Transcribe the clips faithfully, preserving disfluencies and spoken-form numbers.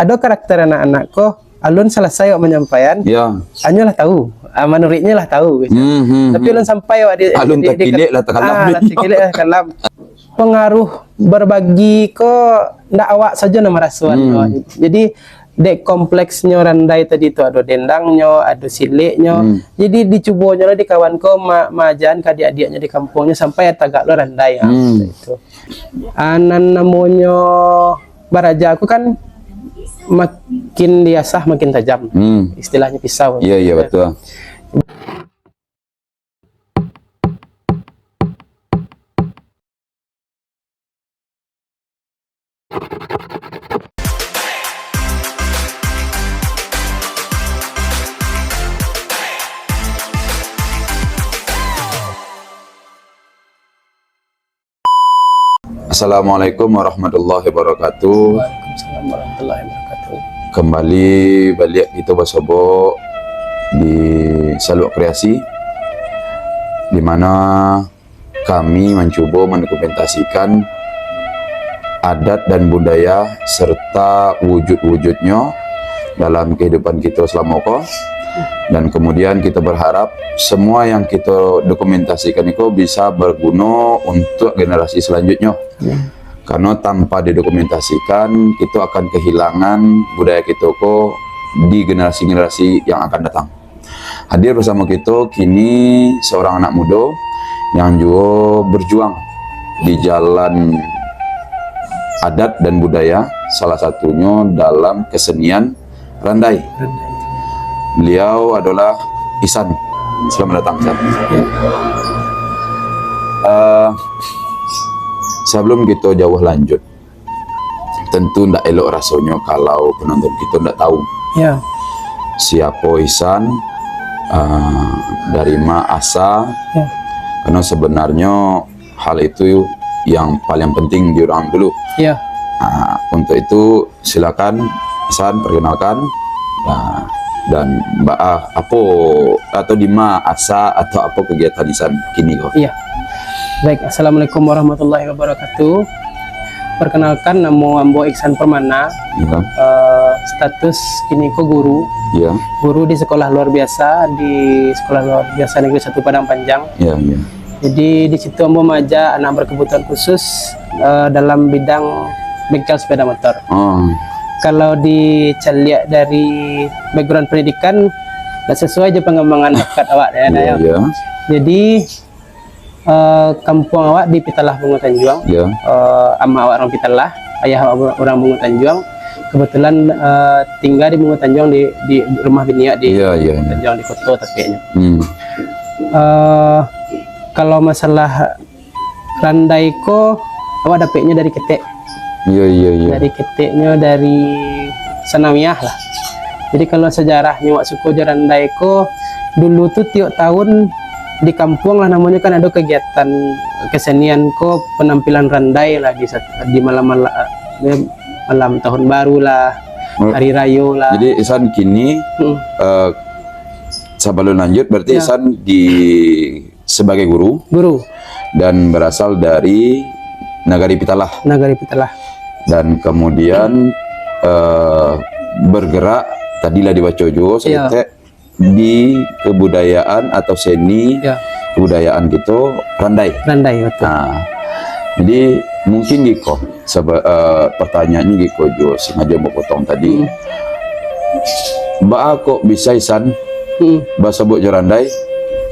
Ado karakter anak-anak ko, alun salasai awak manyampaian, Ya. anyo lah tahu. Ah, manuruiknyo lah tahu, gitu. Hmm, hmm, Tapi hmm. alun sampai awak di, Alun di, di, takilik lah takalam. ah, lah takilik lah takalam. Pangaruh babagi ko ndak awak sajo nan marasoan Hmm. ko. Jadi, dek kompleksnyo randai tadi tu, ado dendangnyo, ado siliknyo. Hmm. Jadi, dicubonyo lah di kawan ko ma-, maajan ka adiak-adiaknyo di kampuangnyo sampai tagak lo randai. Ah, Hmm. itu. Ah, nan namonyo baraja ko kan makin diasah makin tajam. Hmm. Istilahnyo pisau. Iya, iya, betul. Assalamualaikum warahmatullahi wabarakatuh. Waalaikumsalam warahmatullahi wabarakatuh. Kembali baliak kito basobok di Saluak Kreasi, di mana kami mancubo mandokumentasikan adat dan budaya serta wujud-wujudnyo dalam kehidupan kito salamo ko. Dan kemudian kito berharap semua yang kito dokumentasikan iko bisa berguno untuk generasi selanjutnyo. Ya. Karena tanpa didokumentasikan, kito akan kehilangan budaya kito ko di generasi-generasi yang akan datang. Hadir bersama kito kini seorang anak mudo yang juo berjuang di jalan adat dan budaya, salah satunyo dalam kesenian randai. Randai. Beliau adalah Ihsan. Selamat datang, Ihsan. Eh, sebelum kito jauh lanjut, tentu ndak elok rasonyo kalau penonton kito ndak tahu Ya. siapo Ihsan, eh, dari ma asa. Ya. Karena sebenarnyo hal itu yang paling penting di orang dulu. Ya. Ah, untuk itu, silakan Ihsan perkenalkan. Nah, dan ba-, ah, apo atau di ma asa atau apo kegiatan Ihsan kini ko? Iya. Baik, assalamualaikum warahmatullahi wabarakatuh. Perkenalkan, namo ambo Ihsan Permana. Iya. Eh, status kini ko guru. Iya. Guru di sekolah luar biasa, di Sekolah Luar Biasa Negeri Satu Padang Panjang. Iya, iya. Jadi, di situ ambo maaja anak berkebutuhan khusus, eh, dalam bidang bengkel sepeda motor. Oh. Kalau dicaliak dari background pendidikan, ndak sesuai jo pangambangan bakat awak, ya, Iya, Dayang. iya. Jadi, eh, kampuang awak di Pitalah, Bungo Tanjuang. Iya. Eh, amak awak urang Pitalah, ayah awak urang Bungo Tanjuang. Kebetulan, eh, tingga di Bungo Tanjuang di, di rumah bini awak di Iya, iya, Bungo iya. Tanjuang di Koto, tapi Hmm. Eh, kalau masalah randai ko, awak dapeknyo dari ketek. Iya, iya, iya. Dari keteknyo, dari Sanawiyah lah. Jadi, kalau sejarahnyo awak suko jo randai ko, dulu tu tiok tahun di kampuang lah, namonyo kan ado kegiatan kesenian ko, penampilan randai lah di sat-, di malam-malam, eh, malam tahun baru lah, Oh, hari rayo lah. Jadi, Ihsan kini, Hmm. eh, sebelum lanjut, berarti Ya. Ihsan di sebagai guru Guru. dan berasal dari Nagari Pitalah. Nagari Pitalah. Dan kemudian, eh, bergerak, tadi lah dibaco juo Iya. saketek, di kebudayaan atau seni Iya. kebudayaan kito, randai. Randai, betul. Nah, jadi mungkin giko, sebe-, eh, pertanyaannyo giko juo, sengaja bapotong tadi. Hmm. Baa kok bisa Ihsan Hmm. basobok jo randai,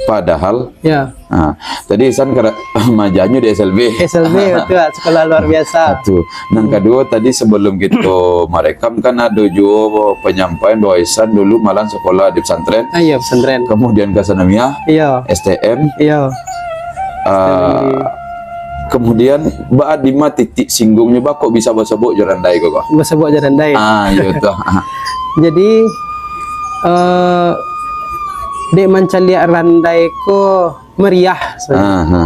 padahal Ya. Ha, tadi Ihsan kada, maajanyo di S L B. S L B, betul, sekolah luar biasa. Satu. Nan Hmm. kaduo, tadi sebelum kito marekam kan ado juo penyampaian bahwa Ihsan dulu malah sekolah di pesantren. Ah, iya, pesantren. Kemudian ka Sanawiyah, Iya. S T M. Iya. Ah, S T M. Kemudian, baa dima titik singgungnyo, baa kok bisa basobok jo randai ko, ko? Basobok jo randai. Ah, iya tu. Jadi, eh, dek mancaliak randai ko, meriah sabananyo. Aha.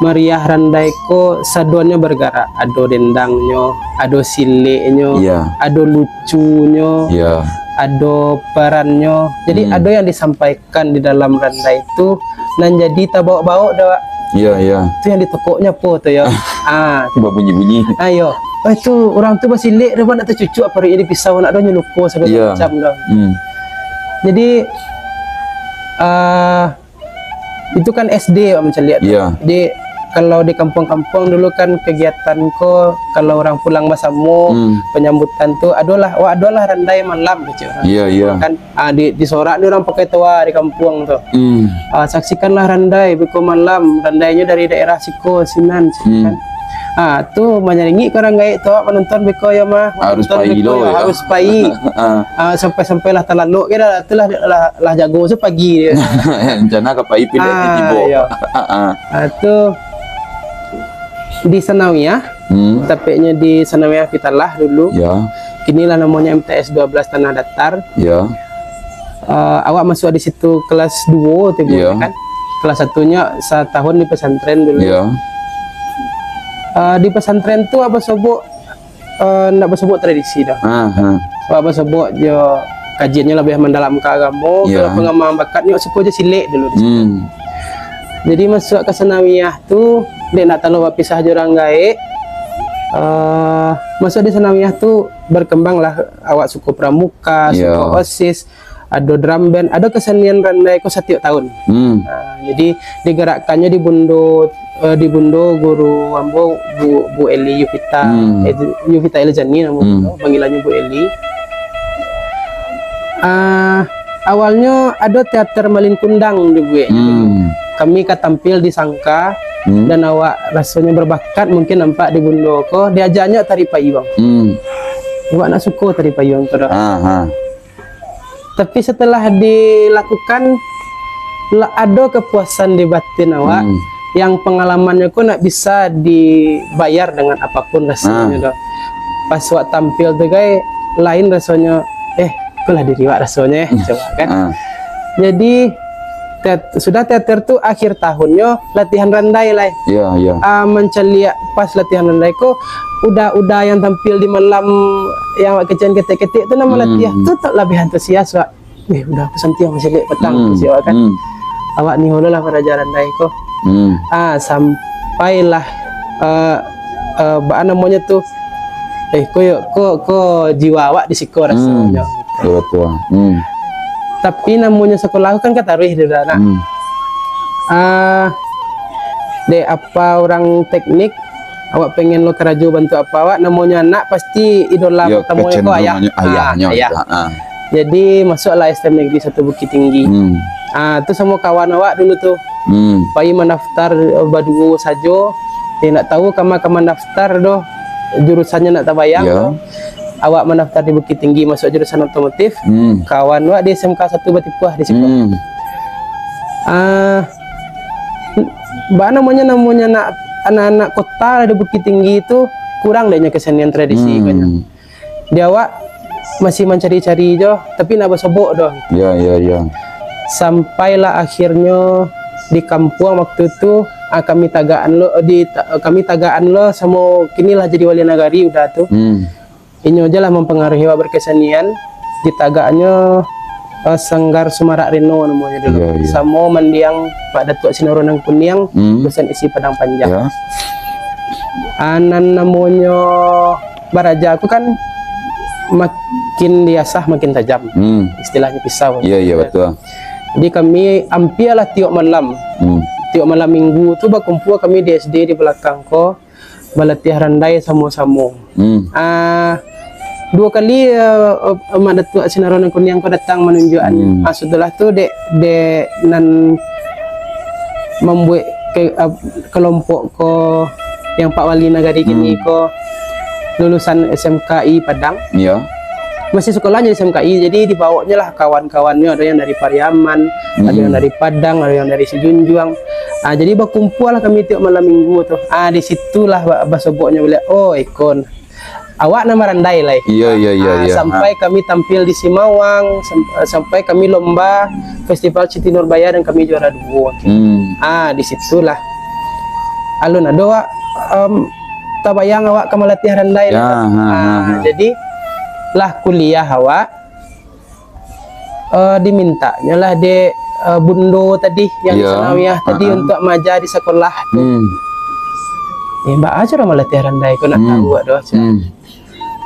Meriah randai ko saduanyo bergerak. Ado dendangnyo, ado siliknyo, Iya. ado lucunyo, Iya. ado perannyo. Jadi, Hmm. ado yang disampaikan di dalam randai tu nan jadi tabaok-baok dek awak. Iya, iya. Tu yang ditokoknyo apo tu, yo? Ah, Babunyi-bunyi. Ayo. "Oh, itu urang tu basilek dah, nak tacucuk paruiknyo dipisau, nak doh nyo luko sagalo Iya. macam dah." Hmm. Jadi, ah, itu kan S D awak mancaliak tu. Iya. Jadi, kalau di kampuang-kampuang dulu kan kagiatan ko, kalau urang pulang basamo, Hmm. panyambutan tu, adolah, wah, adolah randai malam, kecek urang. Iya, iya. Kan, ah, di, disorak ni urang pakai toa di kampuang tu. Hmm. Ah, "Saksikanlah randai, beko malam, randainyo dari daerah siko, sinan, sinan." Hmm. Ah, tu manyaringik ka urang gaek tu, awak manonton beko yo mah. Harus Manonton pai beko lo yo, yo. harus pai. Ah. Ah, sampai-sampailah talalok ke dah, tu lah, lah, lah jago tu pagi dia. Rencana ka pai pilek Ah, tibo. yo. Ah, ah. Ah, tu di Sanawiyah, Hmm. tapeknyo di Sanawiyah Fitalah dulu. Ya. Kini lah namonyo M T S dua belas Tanah Datar. Ya. Ah, awak masuak di situ kelas duo tu, Ya. kan? Kelas satunyo satahun di pesantren dulu. Ya. Ah, di pesantren tu awak basobok, ah, ndak basobok tradisi dah. Ah, ah. Awak basobok jo kajiannyo labiah mandalam ka agamo, Ya. kalau pangamangan bakatnyo suko jo silek dulu di situ. Hmm. Jadi masuak ka Sanawiyah tu, dek ndak talok bapisah jo urang gaek, ah, masuak di Sanawiyah tu berkembanglah awak suko pramuka, Ya. suko OSIS, ado drum band, ado kesenian randai ko satiok tahun. Hmm. Ah, jadi digerakkannyo di Bundo, eh, di Bundo guru ambo Bu, Bu Eli Yuvita, Hmm. eh, Yuvita Eljani namo Hmm. beliau, panggilannyo Bu Eli. Ah, awalnyo ado teater Malin Kundang dibueknyo dulu. Hmm. Kami ka tampil di sangka, Hmm. dan awak rasonyo berbakat mungkin nampak di Bundo ko, diajaknyo tari payuang. Hmm. Awak ndak suko tari payuang tu doh. Ah, ah. Tapi setelah dilakukan, la-, ado kepuasan di batin awak, Hmm. yang pangalamannyo ko ndak bisa dibayar dengan apapun rasonyo Ah. doh. Pas awak tampil tu, gai, lain rasonyo, eh, itulah diri awak rasonyo, eh, Hmm. coba kan. Ah. Jadi, teat-, sudah teater tu akhir tahunnyo latihan randai lai. Ya, ya. Ah, mancaliak pas latihan randai ko, uda-uda yang tampil di malam yang awak kecekan ketek-ketek tu, nan Hmm. malatiah tu tak labiah antusias, Wak. "Weh, uda aku santiang masih lek patang," Hmm. kecek awak kan. Hmm. Awak ni holo lah baraja randai ko. Hmm. Ah, sampailah, eh, eh, baa namonyo tu, eh, ko yo, ko, ko jiwa awak di siko Hmm. rasonyo. Ya, betul. Hmm. Tapi namonyo sakolah kan ka taruih dek anak. Hmm. Ah, dek apa urang teknik, awak pengen lo karajo bantuak apa awak, namonyo anak pasti idola Yo, pertamonyo ko ayah. kecenderungannya Ah, ayahnyo ayah. gitu. Ah. Jadi, masuklah S T M Negeri Satu Bukittinggi. Hmm. Ah, tu samo kawan awak dulu tu. Hmm. Pai mandaftar, eh, baduo sajo. Eh, ndak tahu kama ka mandaftar doh. Jurusannyo ndak tabayang Ya. doh. Awak mandaftar di Bukittinggi, masuk jurusan otomotif. Hmm. Kawan awak di S M K Satu Batipuah di situ. Hmm. Ah, baa namonyo, namonyo anak, anak-anak kota lah di Bukittinggi tu kurang dek nyo kesenian tradisi Hmm. ko nyo. Di awak masih mancari-cari jo, tapi ndak basobok doh. Ya, ya, ya. Sampailah akhirnyo di kampuang waktu tu, ah, kami tagakan lo, di, ta-, kami tagakan lo samo kini lah jadi wali nagari uda tu. Hmm. Inyo je lah mampangaruhi awak berkesenian, ditagaknyo, eh, Sanggar Sumarak Reno namonyo dulu. Ya, ya. Samo mandiang Pak Datuak Sinaro Nan Kuniang, Hmm. dosen S I Padang Panjang. Ya. Ah, nan namonyo baraja ko kan makin diasah makin tajam. Hmm. Istilahnyo pisau. Iya, iya, betul. Jadi kami ampialah tiok malam. Hmm. Tiok malam minggu tu bakumpua kami di S D di balakang ko, balatiah randai samo-samo. Hmm. Ah, duo kali, eh, eh, Mak Datuak Sinaro Nan Kuniang ko datang manunjuakan. Hmm. Ah, sudah tu dek, dek nan mambuek ke, eh, kelompok ko, yang Pak Wali Nagari kini Hmm. ko lulusan S M K I Padang. Iya. Masih sakolahnyo di S M K I, jadi dibawoknyo lah kawan-kawannyo, ado yang dari Pariaman, ado yang Hmm. dari Padang, ado yang dari Sijunjuang. Ah, jadi bakumpualah kami tiok malam minggu tu. Ah, di situlah ba-, basoboknyo baliak, "Oh, ikon. Awak nan marandai lai." Iya, iya, iya, Ah, iya. sampai Ha. kami tampil di Simawang, sam-, sampai kami lomba Festival Siti Nurbaya dan kami juara duo. Hmm. Ah, di situlah. Alun ado awak, em, tabayang awak ka malatiah randai Ya, lah. ha, ha, Ah, ha. jadi lah kuliah awak, eh, dimintanyo lah dek, eh, Bundo tadi yang Ya. Sanawiyah tadi Ha, ha. untuk maaja di sakolah tu. Hmm. Eh, baa caro malatiah randai ko, nak Hmm. tahu awak doh, cak. Hmm.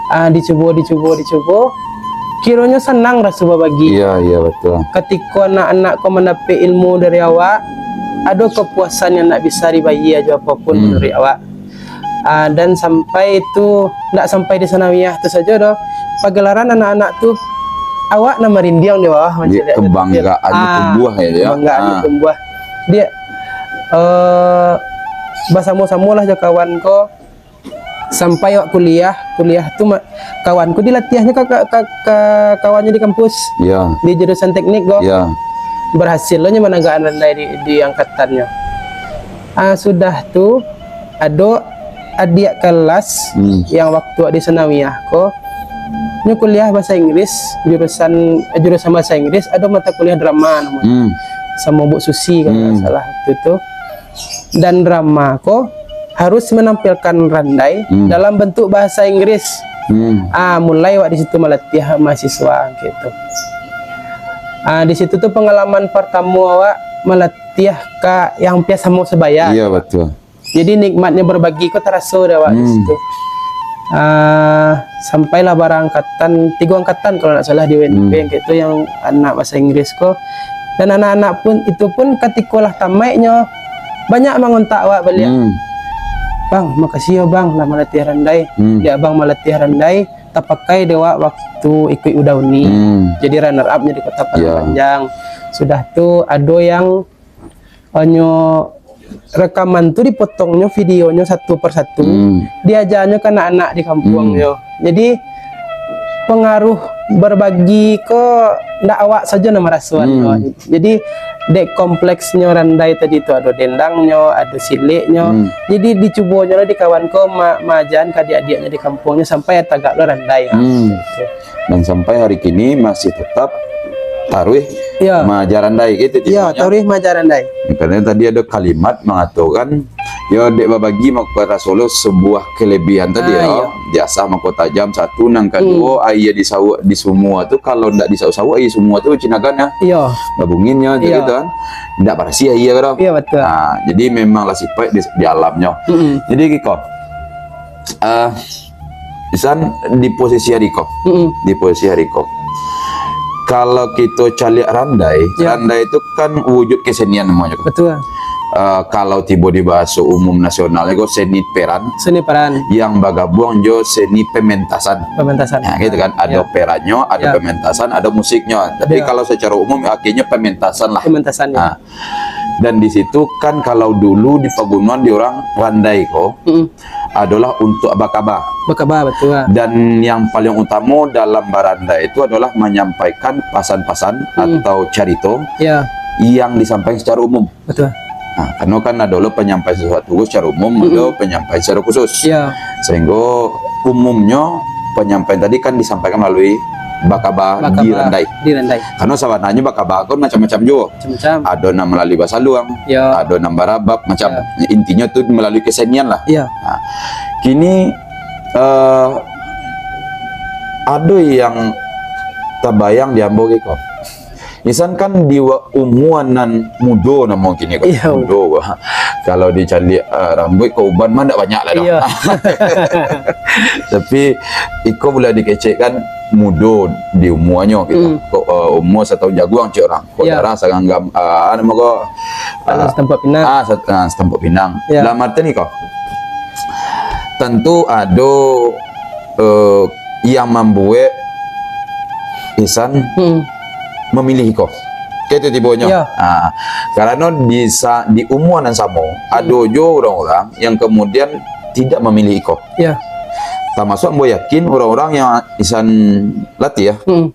Ah, dicubo, dicubo, dicubo. Kironyo sanang raso babagi. Iya, iya, betul. Katiko anak-anak ko mandapek ilmu dari awak, ado kapuasan yang ndak bisa dibayia jo apopun Hmm. manuruik awak. Ah, dan sampai tu, ndak sampai di sanawiyah tu sajo doh. Pagalaran anak-anak tu, awak nan marindiang di bawah, Jadi, mancaliak tu. Kebanggaan Ah, tumbuah, ya, ya? Kebanggaan Ah. tumbuah. Dia, eh, basamo-samolah jo kawan ko, sampai awak kuliah, kuliah tu ma-, kawan ku dilatiahnyo ka, ka, ka, ka kawannyo di kampus, Iya. di jurusan teknik ko. Iya. Berhasil lo nyo managak randai di, di angkatannyo. Ah, sudah tu, ado adiak kelas Hmm. yang waktu di sanawiyah ko, nyo kuliah bahasa Inggris, jurusan, jurusan bahasa Inggris, ado mata kuliah drama namonyo. Hmm. Samo Bu Susi, kalau ndak Hmm. salah waktu tu. Dan drama ko harus menampilkan randai Hmm. dalam bentuk bahasa Inggris. Hmm. Ah, mulai awak di situ malatiah mahasiswa, gitu. Ah, di situ tu pengalaman pertama awak malatiah ka yang ampia samo sebaya. Iya, betul. Jadi, nikmatnya berbagi ko taraso dek awak di Hmm. situ. Ah, sampailah bara angkatan, tigo angkatan kalau ndak salah di U N P, Hmm. kayak itu yang anak bahasa Inggris ko. Dan anak-anak pun, itu pun katiko lah tamaiknyo, banyak mangontak awak baliak. Hmm. "Bang, makasih yo, Bang, lah malatiah randai. Hmm. Di Abang malatiah randai, tapakai dek awak waktu ikuik Uda Uni. Hmm. Jadi runner up nyo di Kota Padang Ya. Panjang." Sudah tu, ado yang hanyo rekaman tu dipotongnyo videonyo satu per satu. Hmm. Diajanyo ka anak-anak di kampuangnyo. Hmm. Jadi, pengaruh berbagi ko ndak awak sajo nan marasoan Hmm. ko. Jadi, dek kompleksnyo randai tadi tu, ado dendangnyo, ado sileknyo. Hmm. Jadi, dicubonyo lah di kawan ko ma-, maajan ka adiak-adiaknyo di kampuangnyo sampai tagak lo randai. Hmm. Dan sampai hari kini masih tetap taruih Iya. maaja randai gitu. Iya, tidaknya. Taruih maaja randai. Karena tadi ada kalimat mengatakan, yo, dek babagi mako raso lo sebuah kelebihan tadi, Ah, yo. Iya. Diasah mako tajam, satu, nan kaduo, Hmm. aia di sawah, di sumua tu, kalau ndak disauk-sauk, aia sumua tu cinagan, ya. Iya. Babunginnyo, Iya. gitu kan. Ndak barasiah aia, kan. Iya, betul. Nah, jadi memanglah sifat di, di alamnyo. Mm-mm. Jadi, Kiko, eh, Isan di posisi ari ko. Mm-mm. Di posisi ari ko. Kalau kito caliak randai, Ya. randai tu kan wujud kesenian namonyo ko. Betul. Eh, kalau tibo di bahaso umum nasional ko seni peran Seni peran. yang bagabuang jo seni pementasan. Pementasan. Nah, gitu kan. Ado Ya. perannyo, ado Ya. pementasan, ado musiknyo. Tapi Ya. kalau secara umum, akhirnyo pementasan lah. Pementasan, ya. Nah, dan di situ kan kalau dulu di pagunuan di urang randai ko, Mm-mm. adolah untuak bakaba. Bakaba, betul lah. Dan yang paling utamo dalam barandai itu adolah manyampaikan pasan-pasan Hmm. atau carito Ya. yang disampaikan secara umum. Betul. Nah, karena kan ado lo penyampaian sesuatu secara umum, Mm-mm. ado penyampaian secara khusus. Ya. Sehingga umumnyo penyampaian tadi kan disampaikan melalui bakaba Bakaba di randai. di randai. Karena sabananyo bakaba kan macam-macam juo. Macam-macam. Ado nan melalui basaluang, Ya. ado nan barabab, macam. Ya. Intinyo tu melalui kesenian lah. Ya. Nah, kini, eh, ado yang tabayang di ambo, Kiko. Isan kan di wa-, umua nan mudo namo kini ko. Iya. Mudo. Kalau dicaliak, eh, rambuik ko uban mah ndak banyak lah doh. Iya. Tapi iko buliah dikecekkan mudo di umuanyo gitu. Mm. Ko, eh, umua satahun jaguang cek urang. Ko Iya. darah saganggam, eh, anu ko, Anu eh, satampuk pinang. ah, sat-, ah, satampuk pinang. Iya. Dalam arti ni ko, tentu ado, eh, yang mambuek Isan Hmm. mamilih iko. Kayak itu tibonyo. Iya. Ah, karano di sa-, di umua nan samo, ado Hmm. jo urang-urang yang kemudian tidak mamilih iko. Iya. Termasuk ambo yakin urang-urang yang Isan latiah, Hmm.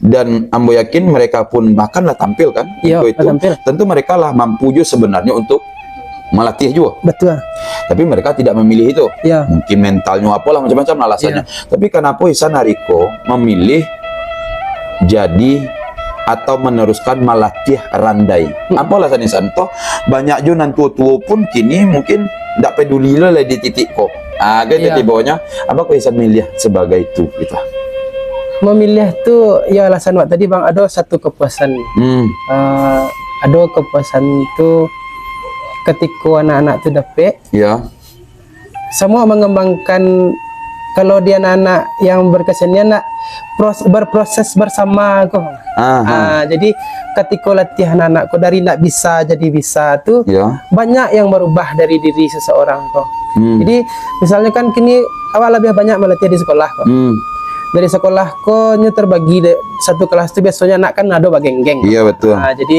dan ambo yakin mereka pun bahkan lah tampil kan, Iya, iko itu. lah tampil. Tentu mereka lah mampu jo sebenarnya untuk malatih juo. Betul. Tapi mereka tidak memilih itu. Ya. Mungkin mentalnyo apolah, macam-macam lah alasannya. Ya. Tapi kenapa Isan ari ko memilih jadi atau meneruskan malatih randai? Hmm. Apa alasan Isan? Toh, banyak jo nan tuo-tuo pun kini mungkin ndak peduli lah, lah di titik ko. Ah, gitu Ya. tibonyo. Apa ko Isan milih sebagai itu, gitu? Memilih tu, ya, alasan wak tadi, Bang, ada satu kepuasan. Hmm. Ah, ada kepuasan tu ketika anak-anak tu dapek, Ya. Samo mangambangkan, kalau di anak-anak yang berkesenian nak pros-, berproses bersama ko. Aha. Ah, jadi katiko latiah anak-anak ko dari ndak bisa jadi bisa tu, Ya. banyak yang berubah dari diri seseorang ko. Hmm. Jadi misalnya kan kini awak lebih banyak melatih di sekolah ko. Hmm. Dari sekolah ko nyo terbagi de-, satu kelas tu biasanya anak kan ado bageng-geng. Iya, betul. Ah, jadi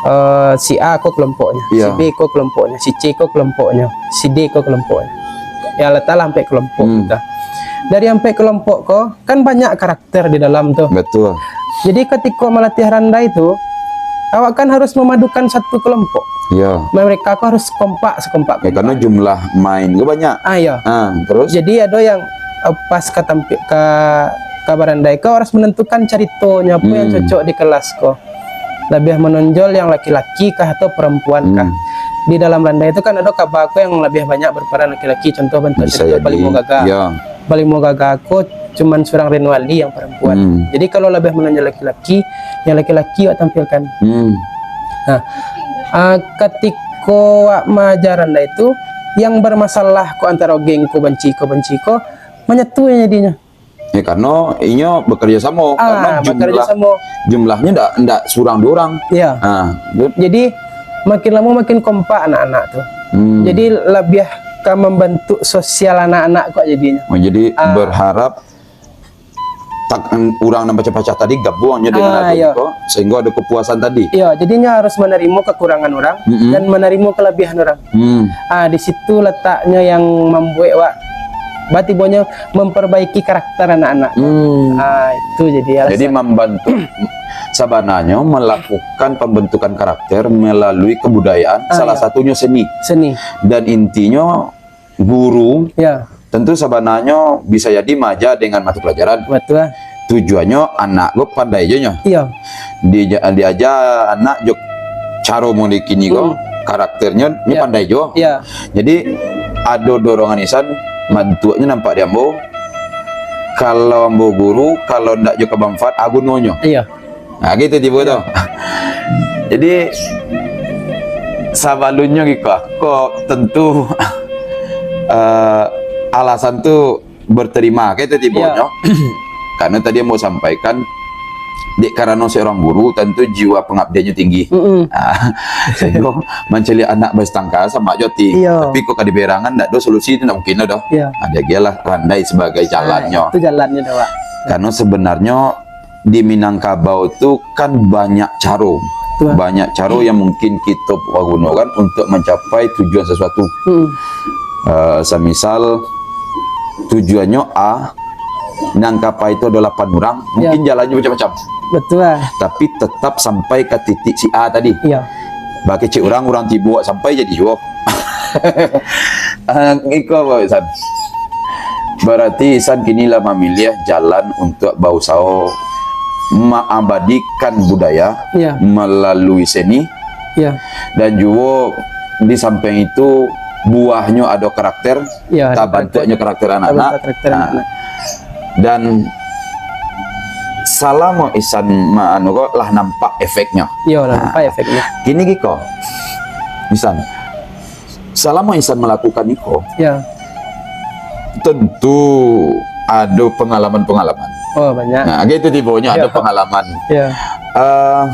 eh, si A ko kelompoknya, Iya. si B ko kelompoknya, si C ko kelompoknya, si D ko kelompoknya. Ya, letaklah ampek kelompok Hmm. kita. Dari ampek kelompok ko, kan banyak karakter di dalam tu. Betul. Jadi, katiko malatih randai tu, awak kan harus memadukan satu kelompok. Iya. Mereka ko harus kompak sekompak Ya, karena kompak. jumlah main ko banyak. Ah, iya. Ah, terus? Jadi, ado yang eh, pas ka tampil ka, ka barandai ko harus menentukan caritonyo apa yang Hmm. cocok di kelas ko. Labiah menonjol yang laki-laki kah atau perempuan kah? Hmm. Di dalam randai itu kan ado kaba ko yang labiah banyak berperan laki-laki, contoh bantuak Bisa cerita jadi. Balimo Gagah. Ya. Balimo Gagah ko cuman surang Renwali yang perempuan. Hmm. Jadi kalau labiah menonjol laki-laki, yang laki-laki awak tampilkan. Hmm. Nah, ah, katiko awak maaja randai tu, yang bermasalah ko antaro geng ko banci ko banci ko, manyatu jadinyo. Ya, karena inyo bekerja sama, Ah, karena bekerja jumlah, sama. jumlahnyo ndak, ndak surang dua orang. Iya. Ah, good. Jadi, makin lama makin kompak anak-anak tu. Hmm. Jadi, labiah ka membentuk sosial anak-anak ko jadinyo. Oh, jadi Ah. berharap tak, urang nan pacah-pacah tadi gabuang nyo dengan Ah, adik iya. ko, sehingga ada kepuasan tadi. Iya, jadi nyo harus menerima kekurangan orang Mm-mm. dan menerima kelebihan orang. Hmm. Ah, di situ letaknyo yang mambuek wak batibonyo memperbaiki karakter anak-anak. Hmm. Ah, itu jadi alasan. Jadi membantu, sabananyo melakukan pembentukan karakter melalui kebudayaan, Ah, salah iya. satunyo seni. Seni. Dan intinyo guru, Ya. tentu sabananyo bisa jadi maaja dengan mata pelajaran. Betul. Tujuannyo anak ko pandai jo nyo. Iya. Dia, diaja anak jo caro model kini ko, Hmm. karakternyo nyo Ya. pandai jo. Ya. Jadi, ado dorongan isan, bantuaknyo nampak di ambo. Kalau ambo guru, kalau ndak jo ka manfaat, a gunonyo. Iya. Nah, gitu tibo tu. Jadi, sabalunnyo giko, ko tentu, eh, alasan tu berterima, gitu tibonyo. Iya. Karena tadi yang mau sampaikan, dek karano seorang guru, tentu jiwa pengabdiannya tinggi. Mm-mm. Ah, sehingga mencari anak bersetangka sama aja ti. Iya. Tapi kok ka diberangan, ndak ada solusi, itu ndak mungkin lah dah. Iya. Nah, dia lah randai sebagai Ah, jalannyo. itu jalannyo dah, Pak. Karena sebenarnyo di Minangkabau tu kan banyak caro. Betul. Banyak caro yang mungkin kita pergunakan untuk mencapai tujuan sesuatu. Hmm. Eh, semisal tujuannyo A, nan ka pai tu ada lapan urang, Ya. mungkin jalannyo macam-macam. Betul lah. Tapi tetap sampai ke titik si A tadi. Ya. Bak kecek urang, urang tibo sampai jadi juo. Ah, iko apa, Isan? Berarti Isan kini lah mamiliah jalan untuk bausaho maabadikan budaya Ya. melalui seni. Ya. Dan juo di samping itu buahnyo ado karakter, Ya, ado tabantuaknyo karakter anak-anak. Tabantuak karakter Nah, anak-anak. Dan salamo Isan ma-, anu ko, lah nampak efeknyo. Yo, lah Nah, nampak efeknyo. Kini giko, Isan, salamo Isan melakukan iko, Ya. tentu ado pengalaman-pengalaman. Oh, banyak. Nah, gitu tibonyo ado Ya. pengalaman. Ya. Eh,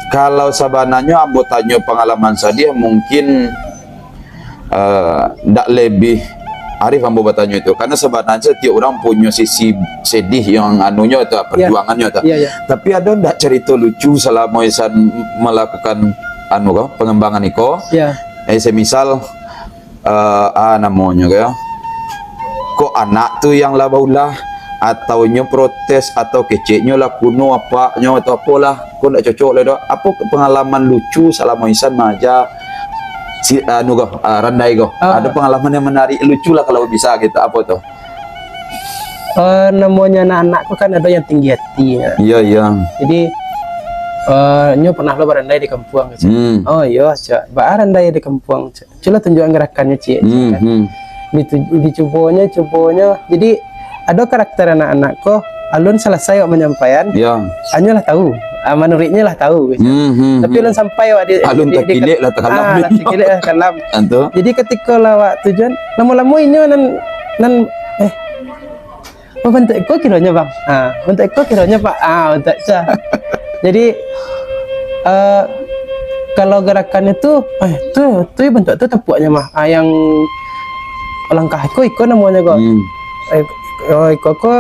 kalau sabananyo ambo tanyo pengalaman sadih, mungkin eh, ndak lebih arif ambo batanyo itu, karena sabananyo setiap urang punyo sisi sedih yang anunyo tu, Ya. perjuangannya tu. Ya, ya. Tapi ada ndak cerita lucu salamo Isan melakukan anu ko, pengembangan iko? Ya. Eh, semisal, eh, ah, namonyo ko, kok anak tu yang lah baulah, atau nyo protes, atau keceknyo lah kuno apaknyo, atau apolah, kok ndak cocok lah dak. Apo pengalaman lucu salamo Isan maaja si, anu ko, ah, randai ko? Ah. Ada pengalaman yang menarik, lucu lah kalau bisa gitu, apo tu? Eh, namonyo anak-anak ko kan ada yang tinggi hati, ya. Iya, iya. Jadi, eh, nyo pernah lo barandai di kampuang, gitu. Hmm. Oh, iya, cak. Baa randai di kampuang, cak. Cubolah tunjuakan gerakannyo, cik, Hmm, cak, kan. hmm. Ditu-, dicubonyo, cubonyo. Jadi, ada karakter anak-anak ko, alun selesai awak manyampaian, Ya. anyo lah tahu. Ah, manuruiknyo lah tahu gitu. Hmm, hmm, Tapi hmm. Alun sampai awak di, Alun di, di, takilek lah takalam. Ah, lah takilek lah takalam. Ah, tu. Jadi katiko lah awak tujuan, lamo-lamo inyo nan, nan, eh, "Oh, bantuak iko kironyo, Bang." "Ah, bantuak iko kironyo, Pak." Ah, bantuak tu. Jadi, eh, kalau garakan itu, "Eh, tu, tu bantuak tu tapuaknyo mah." Ah, yang langkah iko, iko namonyo ko. Hmm. Eh, oh, iko ko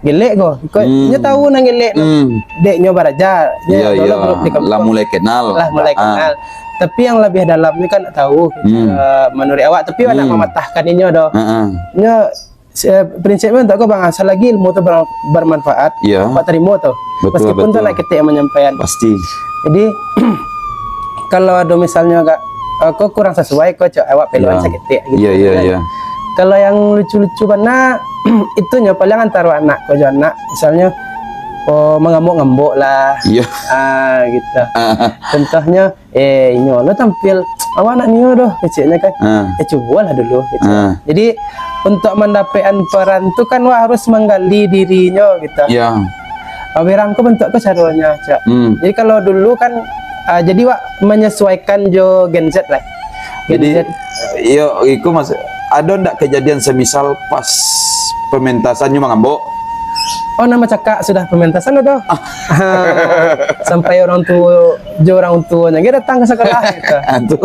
gelek ko. Iko, Hmm. inyo tahu nan gelek tu. Hmm. Dek nyo baraja. Nyo Iya, tahu lah iya. grup di kampung. Lah mulai kenal. Lah mulai Ah. kenal. Tapi yang labiah dalam ni kan tak tahu, Hmm. eh, manuruik awak. Tapi awak nak Hmm. mamatahkan inyo doh. Ah, ah. Nyo se-, prinsipnyo untuak ko, Bang, selagi ilmu tu ber-, bermanfaat, Iya. awak tarimo tu. Betul, Meskipun tu betul. nak ketek manyampaian. Pasti. Jadi, kalau ado misalnyo agak, eh, ko kurang sesuai, ko cak awak pelokan Iya. saketek gitu Iya, iya, kan. iya. Kalau yang lucu-lucu bana, itunyo paling antaro anak ko jo anak, misalnyo, oh, mangambok-ngambok lah. Iya. Ah, gitu. Contohnyo, "Eh, inyo lo tampil, awak nak nio doh," keceknyo kan. Ah. "Eh, cubolah dulu," kecek. Ah. Jadi, untuak mandapekan peran tu kan wak harus manggali dirinyo gitu. Iya. Ah, berang ko bantuak ko caronyo, cak. Hmm. Jadi, kalau dulu kan, ah, jadi wak manyesuaikan jo Gen Z lah. Gen Jadi, Z. iyo, iko mas-, ado ndak kejadian semisal pas pementasannyo mangambok? Oh, nan bacakak sudah pementasan tu. Ah. Sampai orang tuo, jo orang tuonyo ge datang ka sakolah, gitu. Ah, tu.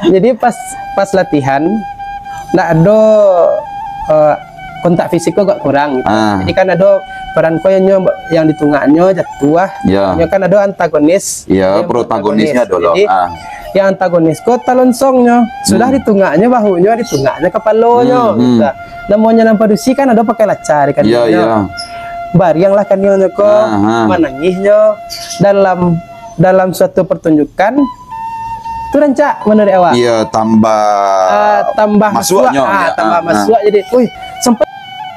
Jadi pas, pas latihan, ndak ado, eh, kontak fisik ko agak kurang, gitu. Ah. Jadi kan ado peran ko yang nyo, yang ditungaknyo jatuah. Ya. Nyo kan ado antagonis, Iya, yang protagonisnyo protagonis. ado lo. Jadi, Ah. yang antagonis ko talonsongnyo. Sudah Hmm. ditungaknyo bahunyo, ditungaknyo kapalonyo, Hmm, hmm. gitu. Namonyo nan padusi kan ado pakai laca di Iya, kaninyo. iya. Barianglah kaninyo ko, Ah, ah. manangihnyo. Dalam, dalam suatu pertunjukan, tu rancak manuruik awak. Iya, tambah Ah, tambah masuaknyo, masuak. Ah, ya. tambah Ah, ah. masuak jadi, "Wih, sampai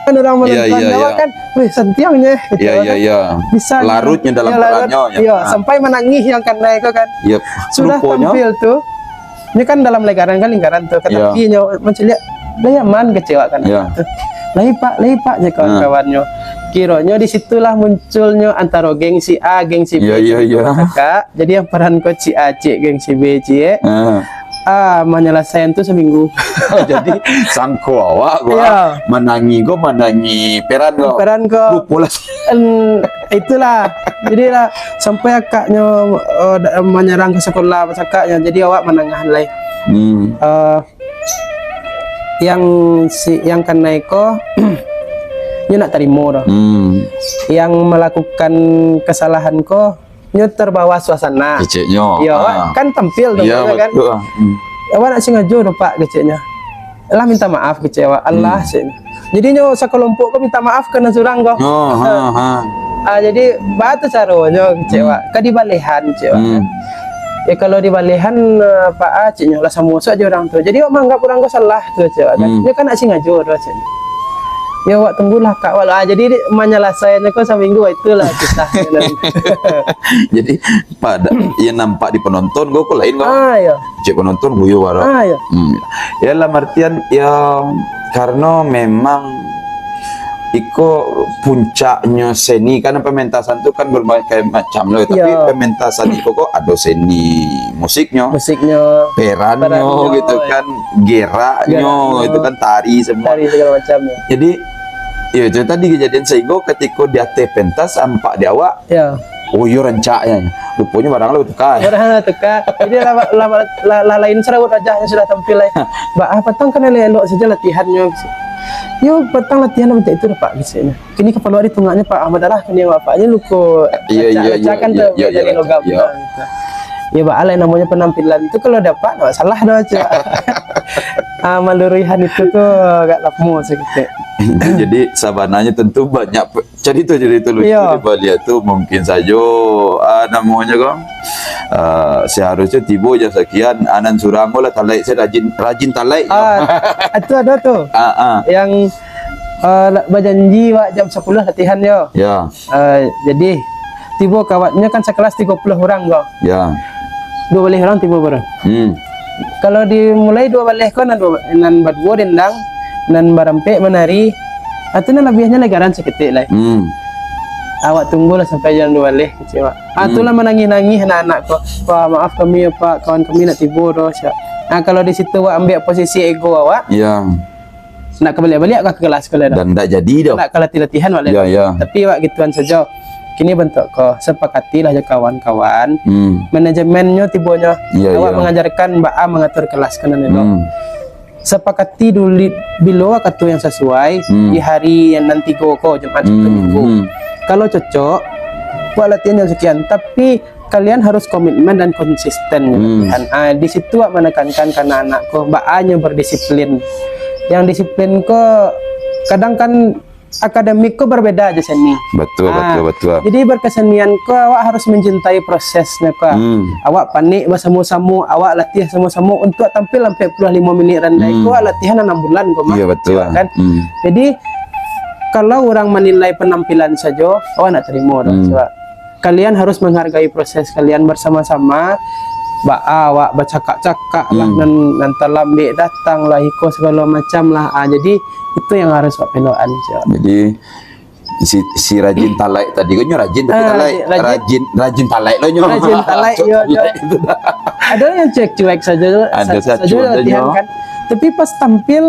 kan orang Iya, menonton iya, awak iya. kan, wih, santiangnyo," gitu Iya, iya, kan. iya. Bisa Larutnyo dalam iya, larut, perannyo, ya. iya, Ah. sampai manangih yang kanai ko kan. Yep. Sudah Ruponyo. tampil tu, nyo kan dalam lingkaran kan lingkaran tu, Iya. tapi nyo mancaliak, "Lai aman," kecek awak kan. Iya. Tu. "Lai, Pak, lai, Pak," je Ah. kawan-kawannyo. Kironyo di situlah munculnyo antaro geng si A, geng si B, Iya, iya, iya. kakak. Jadi yang peran ko ciek-ciek, geng si B ciek. Ah. Ah, manyalasaian tu saminggu. Jadi, sangko awak ko, Iya. ah, manangi ko, manangi peran ko. Peran ko. Lupo lah. En, itulah. Jadi lah, sampai akaknyo, eh, da-, manyarang ka sakolah, pas akaknyo. Jadi awak manangah lai. Hmm. Eh, yang si, yang kanai ko, nyo ndak tarimo doh. Hmm. Yang malakukan kasalahan ko, nyo terbawa suasana. Keceknyo. Iyo, awak Ah. kan tampil tu, Iya, kan? betul. Hmm. "Awak ndak sengajo doh, Pak," keceknyo. "Lah minta maaf," kecek awak. "Alah," Hmm. keceknyo. Jadi nyo sakalompok ko minta maaf ka nan surang ko. Oh, ha, ha. Ah, jadi, baa tu caronyo, kecek Hmm. awak. Ka dibalehan, kecek awak. Hmm. Ya, kalau dibalehan, eh, Pak A, ceknyo lah samo sajo urang tu. Jadi, awak manganggap urang ko salah tu, kecek awak kan. Hmm. Nyo kan ndak sengajo doh, ceknyo. Ya, awak tunggulah, Kak, awak. Ah, jadi, manyalasaiannyo ko saminggu, itulah kisah. Jadi, pada yang nampak di penonton ko, ko lain ko. Ah, iya. Cek penonton guyu waro. Ah, iya. Hmm. Ya, dalam artian, ya, karena memang iko puncaknyo seni, karena pementasan tu kan berbagai macam loh, tapi Iya. pementasan iko kok ado seni musiknyo, Musiknyo, perannyo, perannyo, gitu iya. kan, geraknyo, Geraknyo. gitu kan, tari semua. Tari segala macamnyo. Jadi, ya, itu tadi kejadian sehingga ketika di atas pentas, nampak di awak, Ya. Oh, iyo rancaknyo. Ruponyo barang lah batuka. Barang lah tuka. Jadi lah, lah, lah, lah lain sarawut wajahnyo sudah tampil lai. Baa, patang kan elok-elok sajo latihannyo. Yo, patang latihan macam itu dah, Pak, biasonyo. Kini kapalo ditungaknyo, Pak, Ahmad Alah, kini Bapak aja luko Iya, iya, iya, rancak-rancakkan iya, tu, iya, iya, jadi logam iya. Nah, gitu. Ya, baa lah namonyo penampilan tu kalau dapek, ndak salah doh, cak. Ah, maluruihan itu tu agak lamo saketek. Jadi, sabananyo tentu banyak pe-, carito-carito lucu Iya. di baliak tu mungkin sajo, ah, namonyo ko, ah, seharusnyo tibo jam sakian, ah, nan surang ko lah talaik, se rajin, rajin talaik. Ah, itu ado tu. Ah, ah. Yang, ah, la-, bajanji wak jam sapuluah latihan yo. Ya. Ah, jadi, tibo ka awaknyo kan sakelas tigo puluah urang ko. Ya. Duo baleh urang tibo baru. Hmm. Kalau dimulai duo baleh ko, nan duo, nan baduo dendang, nan barampek manari, atau nan labiahnyo legaran saketek lai. Hmm. Awak tunggulah sampai jam dua baleh, kecek awak. Ah, hmm, tu lah manangih-nangih anak-anak ko. "Pak, maaf kami ya, Pak, kawan kami nak tibo doh," cek. Nah, kalau di situ awak ambiak posisi ego awak, ya, nak ka baliak-baliak ka kelas ko lah doh. Dan ndak jadi doh. Nak ka latih-latihan awak lah. Ya, ya. Tapi awak gituan sajo. Kini bantuak ko, sapakatilah jo kawan-kawan. Hmm. Manajemennyo tibonyo. Ya, awak ya, mangajarkan baa mangatur kelas ko nan elok. Hmm. Sapakati dulu bilo wakatu yang sasuai, hmm, di hari yang nan tigo ko, Jumaik atau, hmm, Minggu. Hmm. Kalau cocok, buat latihan jam sekian, tapi kalian harus komitmen dan konsisten, hmm, latihan. Ah, di situ awak menekankan ka anak-anak ko, baa nyo berdisiplin. Yang disiplin ko kadang kan akademik ko berbeda jo seni. Betul, ah, betul, betul. Jadi berkesenian ko awak harus mencintai prosesnya ko. Hmm. Awak panik basamo-samo, awak latihan samo-samo untuk tampil ampek puluah limo minik randai, hmm, ko awak latihan anam bulan ko mah. Iya, betul. Kan? Hmm. Jadi kalau urang manilai penampilan sajo, awak ndak tarimo doh, hmm, sebab kalian harus menghargai proses kalian bersama-sama. Baa awak bacakak-cakak lah, hmm, nan, nan talambek datang lah, iko segalo macam lah. Ah, jadi itu yang harus awak pelokan, cok. Jadi si, si rajin talaik tadi, kan nyo rajin tapi, ah, talaik. Rajin, rajin, rajin talaik lo nyo. Rajin talaik, yo, yo. Talaik itu dah. Ada yang cuek-cuek sajo, ada sa-, sa-, sajo cuek latihan nyo. Kan. Tapi pas tampil,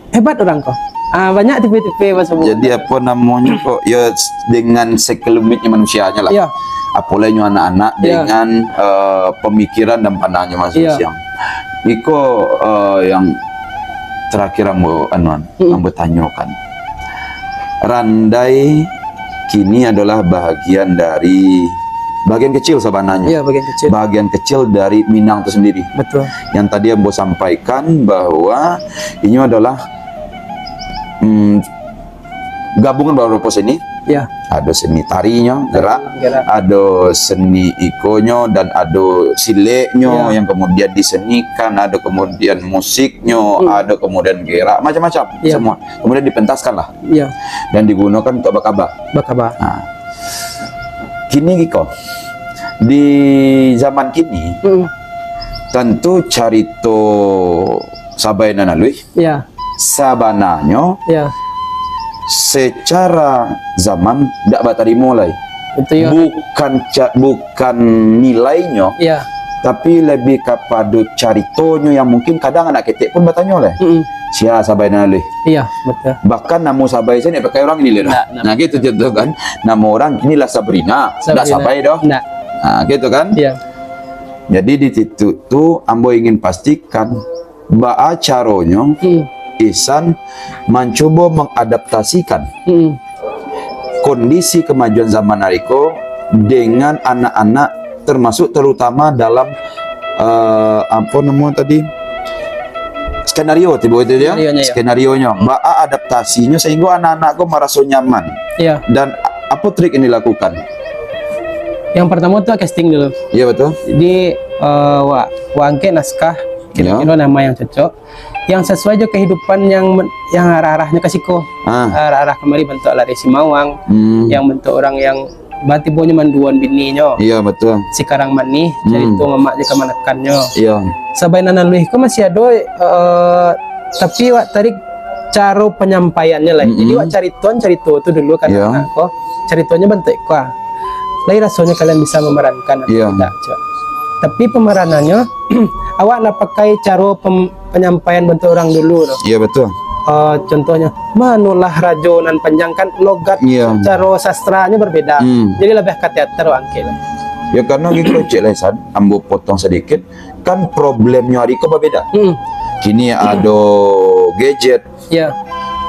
hebat urang ko. Ah, banyak tipe-tipe bahasa. Jadi, apo namonyo ko, ya, s-, dengan sekelumitnya manusianyo lah. Iya. Apolai nyo anak-anak, iya, dengan, eh, pemikiran dan pandangnyo masing-masing. Iya. Iko, eh, yang terakhir ambo, anuan, mm-mm, ambo tanyokan. Randai kini adalah bahagian dari, bahagian kecil sabananyo. Iya, bahagian kecil. Bahagian kecil dari Minang tu sendiri. Betul. Yang tadi ambo sampaikan bahwa inyo adalah, mm, gabungan beberapa seni. Iya. Ado seni tarinyo, gerak. Gerak. Ado seni ikonyo dan ado sileknyo, iya, yang kemudian disenikan, ado kemudian musiknyo, hmm, ado kemudian gerak, macam-macam, iya, semua. Kemudian dipentaskan lah. Iya. Dan digunokan untuk bakaba. Bakaba. Nah, kini giko, di zaman kini, hmm, tantu carito Sabai Nan Aluih, iya, sabananyo, iya, secara zaman dak batarimo lai. Betul, ya. Bukan ca-, bukan nilainyo, iya, tapi lebih kapado caritonyo yang mungkin kadang anak ketek pun batanyo lai. Mm-mm. Sia Sabai Nan Aluih? Iya, betul. Bahkan namo Sabai sajo ndak pakai urang kini lai doh. Ndak, ndak. Nah, gitu contoh kan. Namo urang kini lah Sabrina, ndak Sabrina. Sabai doh. Ndak. Nah, gitu kan. Iya. Jadi di titik tu ambo ingin pastikan baa caronyo, hmm, Ihsan mancubo mengadaptasikan, hmm, kondisi kemajuan zaman hari ko dengan anak-anak, termasuk terutama dalam, eh, apo namo tadi, skenario tibo itu dia. Skenarionyo, ya. Skenarionyo. Baa adaptasinyo sehingga anak-anak ko maraso nyaman. Iya. Dan a-, apo trik yang dilakukan? Yang pertama tu casting dulu. Iya, betul. Jadi, eh, wa, wa angkek naskah, kiro-kiro, ya, nama yang cocok, yang sasuai jo kehidupan yang men-, yang arah-arahnyo ka siko. Ah. Arah-arah kamari bantuak lari Simawang, hmm, yang bantuak urang yang batibonyo manduon bininyo. Iya, betul. Si Karang Manih, hmm, carito mamak jo kamanakannyo. Iya. Sabai Nan Aluih ko masih ado, eh, tapi wak tarik caro penyampaiannyo lai. Mm-mm. Jadi wak caritoan carito tu dulu kan, iya, anak ko. Caritonyo bantuak iko ah. Lai rasonyo kalian bisa memerankan atau, iya, tidak, cak. Tapi pemeranannyo, awak nak pakai caro pem-, penyampaian bantuak urang dulu tu. Iya, betul. Eh, contohnyo, manolah rajo nan panjang kan, logat, iya, caro sastranyo berbeda. Hmm. Jadi lebih ka teater wak angkek lah. Ya, karena gitu, Cik Lesan, ambo potong sedikit. Kan problemnyo ari ko babeda. Hmm. Kini ado gadget, ya,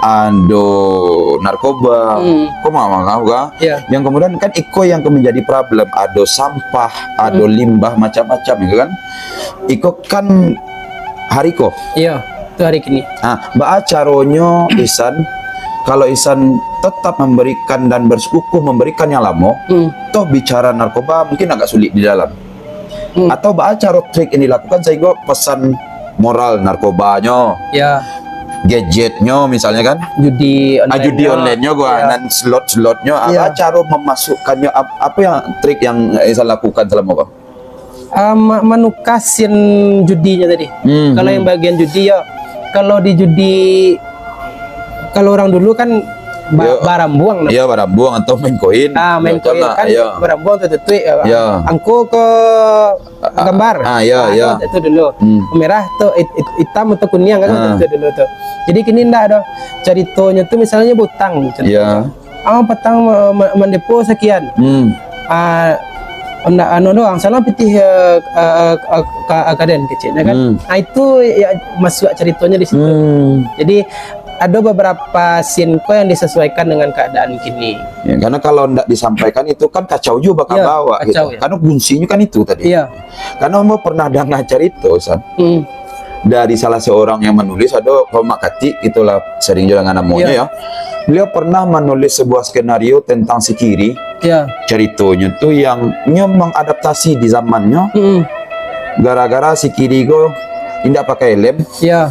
ado narkoba, hmm, ko ma-, ma-, ma-, ka? Ya. Yang kemudian kan iko yang menjadi problem, ado sampah, ado, hmm, limbah macam-macam, ya kan? Iko kan hari ko. Iya, itu hari kini. Ah, baa caronyo Ihsan, kalau Ihsan tetap memberikan dan bersikukuh memberikan yang lamo, hmm, toh bicara narkoba mungkin agak sulit di dalam. Hmm. Atau baa caro trik yang dilakukan sehingga pesan moral narkobanyo, ya, gadgetnyo misalnya kan? Judi, ah, online-nyo, judi online-nyo gua, ya, nan slot-slotnyo, ya, baa caro memasukkannyo, ap-, apa yang trik yang Ihsan lakukan selama ko? Ah, ma-, manukar scene judinyo tadi. Hmm, kalau, hmm, yang bagian judi, ya, kalau di judi, kalau orang dulu kan ba-, barambuang namo. Yo, barambuang atau main koin. Ah, main koin kan, yo. Barambuang tu tutuik, eh, angko ko gambar. Ah, yo, ah, yo. Tu, tu dulu. Hmm. Merah tu, it-, it-, itam atau kuniang kan, tu, tu dulu tu. Jadi kini ndak ado. Caritonyo tu misalnyo bautang, contoh. Yo. Ah, patang ma-, ma-, mandepo sakian. Hmm. Ah, ndak anu doang, salang pitih, eh, eh, eh, ka, ka den keceknyo kan. Hmm. Ah, itu ya masuak caritonyo di situ. Hmm. Jadi, ado beberapa scene ko yang disesuaikan dengan keadaan kini. Ya, karena kalau ndak disampaikan itu kan kacau juga bakaba awak gitu. Kacau, ya. Karena kuncinya kan itu tadi. Iya. Karena ambo pernah dengar carito, San. Hmm. Dari salah seorang yang menulis, ado Mak Katik, itulah sering juga dengan namonyo, ya. Beliau pernah menulis sebuah skenario tentang si Kiri. Ya. Caritonyo tu yang nyo mengadaptasi di zamannyo. Mm-mm. Gara-gara si Kiri ko indak pakai helm. Ya.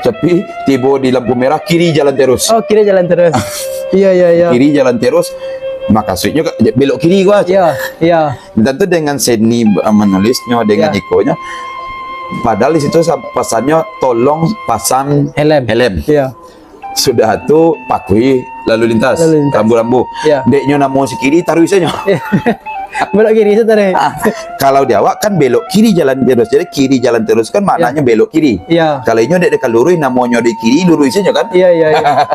Tapi tibo di lampu merah, kiri jalan terus. Oh, kiri jalan terus. Iya, iya, iya. Kiri jalan terus. Makasuiknyo ka-, belok kiri gua. Iya, iya. Tentu dengan seni, eh, menulisnyo, dengan ikonyo. Padahal di situ sa-, pasannyo, "Tolong pasang helm." Helm. Iya. Sudah tu, patuhi lalu lintas, lalu lintas, rambu-rambu. Iya. Deknyo namo si Kiri, taruih sajo. Iya. Belok kiri sajo taruih. Ah, kalau di awak kan belok kiri jalan terus. Jadi, kiri jalan terus kan maknanyo belok kiri. Iya. Kalau inyo dek deka luruih, namonyo di kiri, luruih sajo kan? Iya, iya, iya.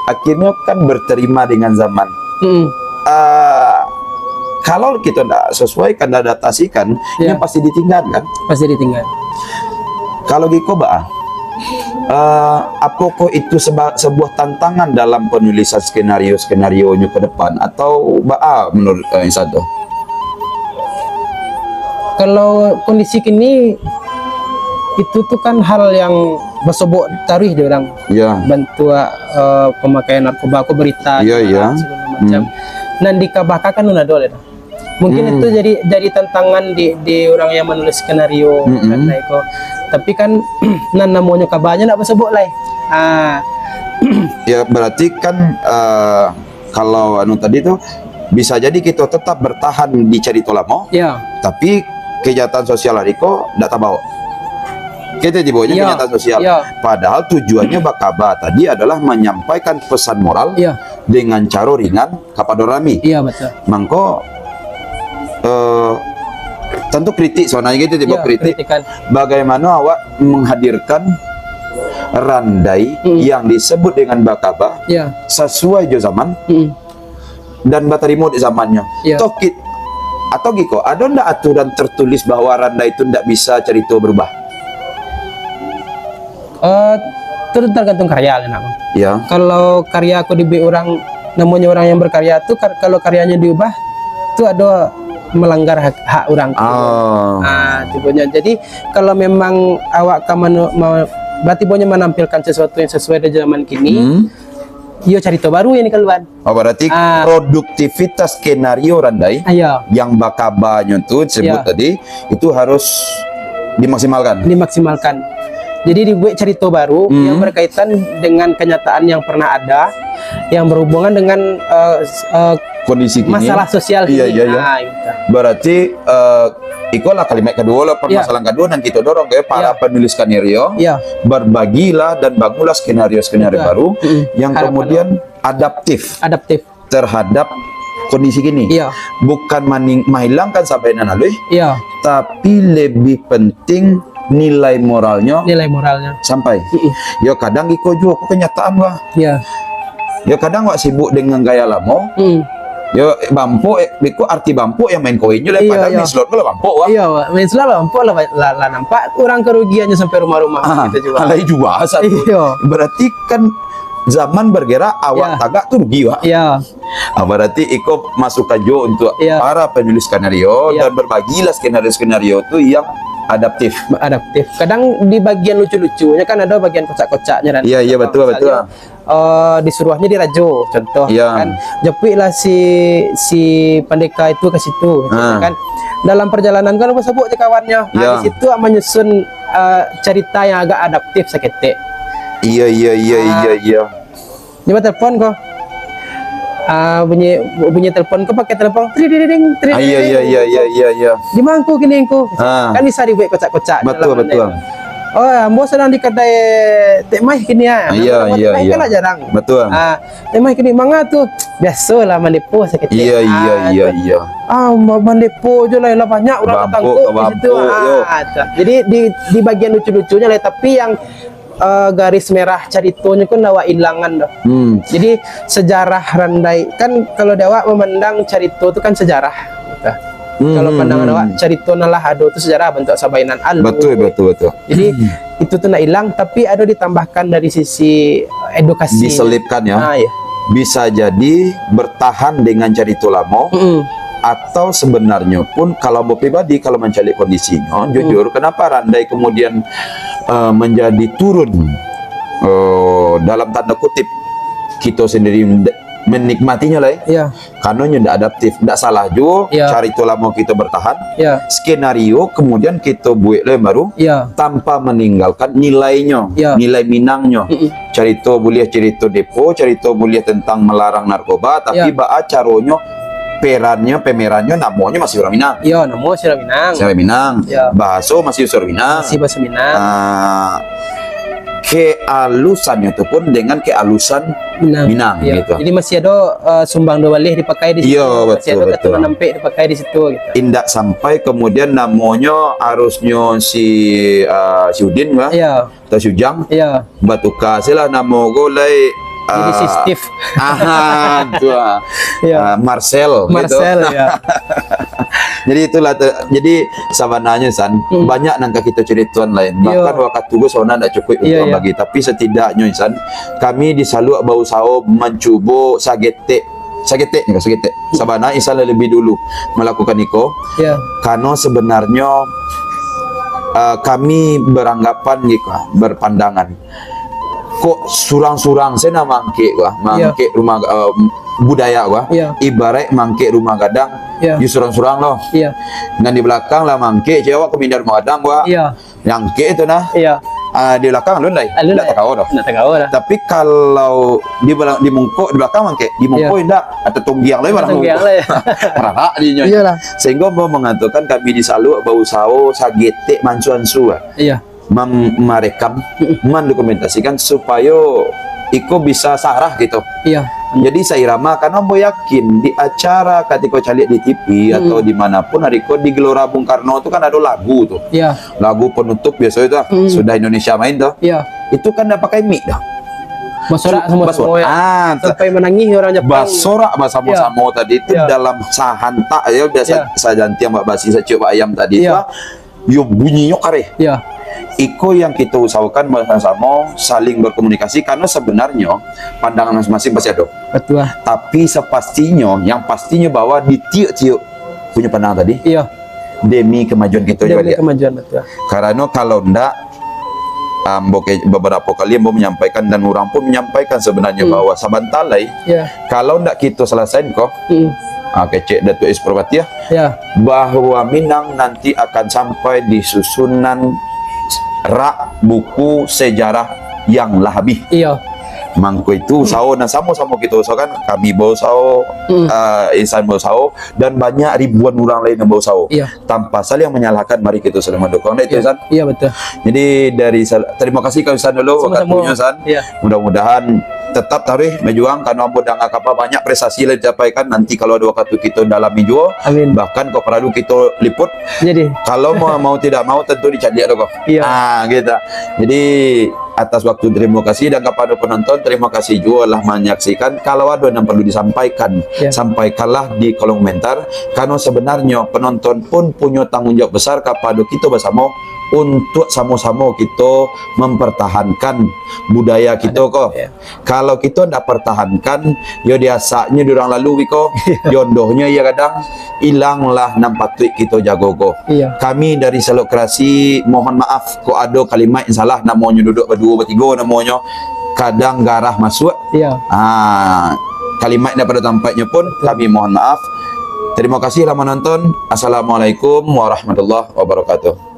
Akhirnyo kan berterima dengan zaman. Mm-mm. Ah, kalau kito ndak sesuaikan, ndak adaptasikan, inyo pasti ditinggalkan. Pasti ditinggal. Kalau giko baa? Ah, apakah itu seba-, sebuah tantangan dalam penulisan skenario-skenarionyo ke depan? Atau baa menurut, eh, Insan tu? Kalau kondisi kini, itu tu kan hal yang basobok taruih di urang. Ya. Bantuak, eh, pamakaian narkoba ko, berita, ya, ya, segala macam. Hmm. Nan dikabahkan kan alun ado lai tu. Mungkin itu jadi, jadi tantangan di, di urang yang manulis skenario, hmm, kan, lah iko. Tapi kan, nan namonyo kabanyo ndak basobok lai. Ah. Ya, berarti kan, eh, kalau anu tadi tu, bisa jadi kito tetap bertahan di carito lamo, ya, tapi kenyataan sosial ari ko ndak tabao. Kito tibonyo, ya, kenyataan sosial. Ya. Padahal tujuannyo bakaba tadi adalah menyampaikan pesan moral, ya, dengan caro ringan kapado rami. Iya, betul. Mangko, eh, tentu kritik, sabananyo kito tibo, iya, kritik. Kritikan. Bagaimana awak menghadirkan randai, mm, yang disebut dengan bakaba, iya, sesuai jo zaman, mm, dan batarimo dek zamannyo? Iya. Toh kit-, atau giko, ado ndak aturan tertulis bahwa randai tu ndak bisa carito berubah? Eh, tu tergantung karya lah, nak, Bang. Ya. Kalau karya ko dibuek urang, namonyo urang yang berkarya tu, kar-, kalau karyanyo diubah, tu ado melanggar hak, hak urang tu. Ah. Ah, tibonyo. Jadi, kalau memang awak ka manu-, ma-, batibonyo manampilkan sesuatu yang sesuai dengan zaman kini, hmm, iyo carito baru yang dikaluan. Oh, berarti, ah, produktivitas skenario randai, ah, iya, yang bakabanyo tu disebut, iya, tadi, itu harus dimaksimalkan. Dimaksimalkan. Jadi dibuek carito baru, hmm, yang berkaitan dengan kenyataan yang pernah ada, yang berhubungan dengan, eh, s-, eh, kondisi kini, masalah sosial kini. Iya, iya, iya. Ah, gitu. Berarti, eh, iko lah kalimat kaduo lah, iya, permasalahan kaduo nan kito dorong ke para, iya, penulis skenario, iya, berbagilah dan bangunlah skenario-skenario, betul, baru, mm-mm, yang harapan kemudian orang adaptif. Adaptif. Terhadap kondisi kini. Iya. Bukan maning-, mahilangkan sampai nan aluih, iya, tapi lebih penting nilai moralnyo, nilai moralnyo, sampai. Mm-mm. Yo, kadang iko juo, ko kenyataan, Bah. Iya. Yo, kadang awak sibuk dengan gaya lamo. Mm. Yo, bampuk, eh, iko arti bampuk yang main koin je lah, iya, padahal, iya, main slot ko lah bampuk, Bah. Iya, Bah. Main slot lah bampuk lah, lah, lah nampak urang karugiannyo sampai rumah-rumah, ah, gitu juga. Alai jua satu. Iya. Berarti kan zaman bergerak, awak, iya, tagak tu rugi, Bah. Iya. Ah, berarti iko masukan juo untuk, iya, para penulis skenario, iya, dan berbagilah skenario-skenario tu yang adaptif. Adaptif. Kadang di bagian lucu-lucunya kan ada bagian kocak-kocaknya kan. Iya, iya, betul, misalnya, betul, eh, disuruahnyo di rajo, contoh, iya, kan. Japuiklah si, si pandeka itu ke situ, gitu, ah, kan. Dalam perjalanan kan basobok jo kawannyo. Ah, iya, di situ manyusun, eh, carita yang agak adaptif saketek. Iya, iya, iya, ah, iya, iya. Dia batelepon ko. Ah, bunyi, bunyi telepon ko pakai telepon, tridididing, ah, iya, iya, tridididing, iya, iya, iya, iya. Di ma ngku kini ngku? Ah. Kan bisa dibuek kocak-kocak. Betul, dalam, betul. "Oh, ambo sadang di kadai Tek Maih kini, ah." Ah, iyo, iyo, iyo. Kan lah jarang. Betul. Ah, "Tek Maih kini, manga tu?" "Biasolah, mandepo saketek." Iyo, iyo, iyo, iyo. "Ah, ma-, mandepo jo lah, lah banyak urang datang ko di situ." Ah, tu. Jadi, di, di bagian lucu-lucunya lah, tapi yang, eh, garis merah caritonyo kan awak ilangan tu. Hmm. Jadi, sejarah Randai, kan kalau di awak memandang carito tu kan sejarah, gitu. Hmm, kalau pandangan awak, carito nan lah ado tu sejarah, bantuak sabainan alun. Betul, betul, betul. Jadi, itu tu nak ilang, tapi ado ditambahkan dari sisi edukasi. Diselipkan, ya. Ah, iya. Bisa jadi bertahan dengan carito lamo, atau sebenarnyo pun, kalau ambo pribadi, kalau mancaliak kondisinyo, jujur, kenapa Randai kemudian, eh, menjadi turun, eh, dalam tanda kutip, kito sendiri ndak menikmatinyo lai. Iya. Karano nyo ndak adaptif, ndak salah juo carito lamo kito bertahan. Iya. Skenario kemudian kito buek lai yang baru, iya, tanpa meninggalkan nilainyo, iya, nilai Minangnyo. Mm-mm. Carito buliah carito depo, carito buliah tentang melarang narkoba, tapi, iya, baa caronyo, perannyo, pemerannyo, namonyo masih urang Minang. Iya, namo masih urang Minang. Masih urang Minang. Iya. Bahaso masih urang Minang. Masih bahaso Minang. Ah, kealusannyo tu pun dengan kealusan Minang. Minang, iya, gitu. Jadi masih ado, eh, sumbang duo baleh dipakai di situ. Iya, betul, betul. Masih ado katurunan ampek dipakai di situ, gitu. Indak sampai kemudian namonyo harusnyo si, eh, si Udin, bah? Iya. Atau si Ujang? Iya. Batuka silah namo ko lai, jadi si, eh, Steve. Aha, tu, ah. Iya. Eh, Marcel, gitu. Marcel, iya. Jadi itulah tu. Jadi sabananyo, San, hmm, banyak nan ka kito caritoan lain. Iya. Bahkan wakatu ko sabananyo ndak cukuik, iya, untuk, iya, bagi. Tapi setidaknyo, San, kami di Saluak bausaho mancubo sagetek, sagetek, sagetek. Sabananyo San lah lebih dulu melakukan iko. Iya. Karano sebenarnyo, eh, kami beranggapan gitu, berpandangan. Kok surang-surang se nan mangkek ko, iya, mangkek rumah, eh, budaya ko, iya, ibaraik mangkek rumah gadang, iya, di surang-surang lo. Iya. Nan di balakang lah mangkek, cewek awak ka mindah rumah gadang ko. Iya. Mangkek tu nah. Iya. Ah, di balakang alun lai. Alun lai. Ndak takawa doh. Ndak takawa doh. Tapi kalau di bala-, di mungkok, di balakang mangkek, di mungkok, iya, indak, atau tunggiang lai barang. Tunggiang lai. Mararak dinyo. Iyalah. Sehingga ambo mangatokan kami di Saluak bausaho sagetek mansu-ansu, ah. Iya. Mam-, marekam, mm-mm, mandokumentasikan supayo iko bisa sarah gitu. Iya. Jadi sairama, karano ambo yakin di acara katiko caliak di T V, mm-mm, atau di mana pun, ariko di Gelora Bung Karno tu kan ado lagu tu. Iya. Lagu penutup biaso itu lah, mm-mm, sudah Indonesia main tu. Iya. Itu kan ndak pakai mic dah. Basorak samo-samo, basorak, ya. Ah, sampai manangih urang Japang. Basorak basamo-samo, iya, tadi tu, iya, dalam sahantak, ya, biaso, iya, sajantiang bak basi, saciok bak ayam tadi tu, iya, ah. Yo, bunyinyo kareh. Iya. Iko yang kito usahokan basamo-samo, saling berkomunikasi, karena sebenarnyo pandangan masing-masing pasti ado. Betul lah. Tapi sepastinyo, yang pastinyo bahwa di tiok-tiok punyo pandangan tadi, iya, demi kemajuan kito juo, demi kemajuan, betul. Karano kalau ndak, ambo ke-, beberapa kali ambo menyampaikan dan urang pun menyampaikan sebenarnyo, hmm, bahwa sabanta lai, iya, kalau ndak kito selesaikan ko, hmm, ah, kecek Datuk Is Parpatiah, ya, bahwa Minang nanti akan sampai di susunan rak buku sejarah yang lah habih. Iya. Mangko itu, hmm, usaho nan samo-samo kito usahokan, kami bausaho, hmm, ah, Ihsan bausaho, dan banyak ribuan urang lain yang bausaho. Iya. Tanpa saling menyalahkan, mari kito saling mendukung. Nah, itu, iya, San. Iya, betul. Jadi, dari sal-, terima kasih ka San dulu, sama-sama, waktunyo, San. Iya. Mudah-mudahan tetap taruih bajuang, karano ambo danga kaba banyak prestasi lah dicapaikan. Nanti kalau ado wakatu kito dalami juo, amin, bahkan kok paralu kito liput. Jadi. Kalau mau, mau tidak mau, tentu dicaliak tu, kok. Iya. Ah, gitu. Jadi, atas waktu, terima kasih, dan kepada penonton, terima kasih juo lah menyaksikan. Kalau ado yang perlu disampaikan, ya, sampaikanlah di kolom komentar. Karena sebenarnya penonton pun punya tanggung jawab besar kepada kita bersama untuk sama-sama kita mempertahankan budaya kito ko. Ya. Kalau kito ndak pertahankan, yo diasaknyo di urang lalu biko, yo ondohnyo iyo kadang, ilanglah nan patuik kito jago ko. Iya. Kami dari Saluk Kreasi mohon maaf, kok ado kalimat yang salah, namonyo duduk baduo, batigo namonyo, kadang garah masuak. Iya. Ah, kalimat indak pado tampaiknyo pun, betul, kami mohon maaf. Terima kasih lah menonton. Assalamualaikum warahmatullahi wabarakatuh.